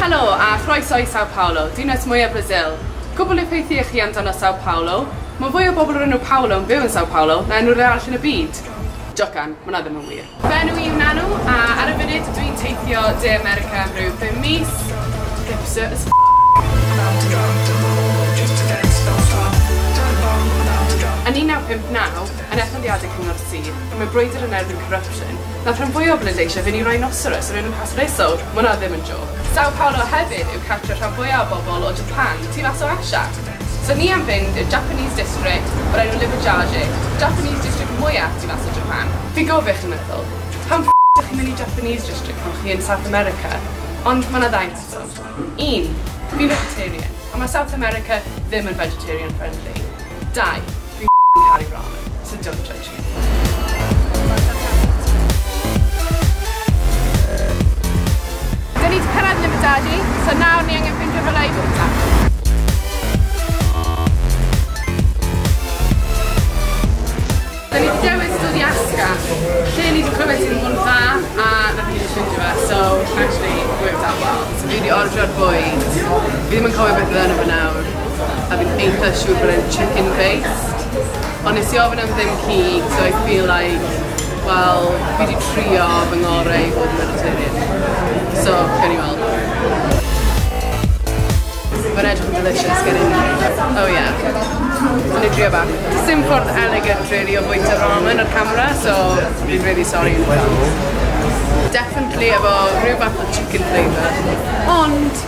Helo a chroeso i Sao Paulo, dinas mwyaf Brazil. Cwbl o ffeithiau chi amdano Sao Paulo, mae fwy o bobl o'r enw Paulo yn byw yn Sao Paulo na unrhyw le arall yn y byd. Jocan, ma' hwnna ddim yn wir. Fy enw i yw Nanw, a ar y funud dwi'n teithio De America am ryw 5 mis. Hipster as f***. Yn 1959, yn etholiadau Cyngor Sir, mewn brwydr yn erbyn corruption, nath rhan fwyaf o bleidleisiau fynd i rhinoceros o'r enw Casareso. Ma' hwnna ddim yn jôc. Sao Paulo hefyd yw cartref rhan fwyaf o bobl o Japan, tu fas o Asia. So ni am fynd i'r Japanese district o'r enw Liberdade, Japanese district mwyaf tu fas o Japan. Fi'n gwybod be chi'n meddwl, pam f*** ydych chi'n mynd i Japanese district pan chi yn South America? Ond ma' 'na ddau reswm. Un, fi'n vegetarian, a ma' South America ddim yn vegetarian friendly. Dau, fi'n caru ramen, so don't judge me. Dyn ni 'di cyrraedd Liberdade, so nawr ni angen ffindio rhywle i fwyta. Dyn ni 'di dewis dod i Asca, lle ni 'di clywed sydd yn bod yn dda, a nath ni jyst ffindio fe, so actually worked out well. So fi 'di ordro'r bwyd, fi ddim yn cofio beth oedd yno fe nawr, a fi'n eitha siŵr bod e'n chicken based. Ond nes i ofyn am ddim cig, so I feel like, well, fi 'di trio fy ngorau i fod yn vegetarian. So, gawn ni weld. Mae'n edrych yn delicious gen i. Oh yeah. Nawn ni drio bach. Does dim ffordd elegant really o fwyta ramen ar camera, so fi'n really sorry in advance. Definitely efo rhyw fath o chicken flavour, ond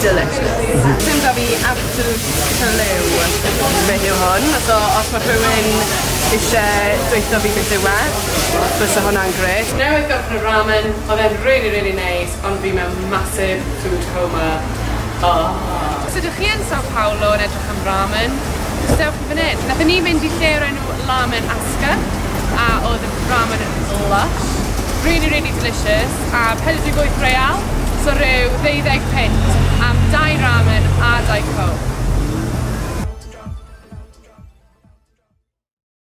delicious. Dim da fi absolute clue beth yw hwn, so os mae rhywun eisiau dweutho fi beth yw e, bysa hwnna'n grêt. Newydd gorffen y ramen, oedd e'n really really nice, ond fi mewn massive food coma. Oh. Os ydych chi yn Sao Paulo yn edrych am ramen, jyst dewch i fan hyn. Nathon ni fynd i lle o'r enw Ramen Asca, a oedd y ramen yn lush. Really, really delicious, a 48 real, so rhyw 12 punt am dau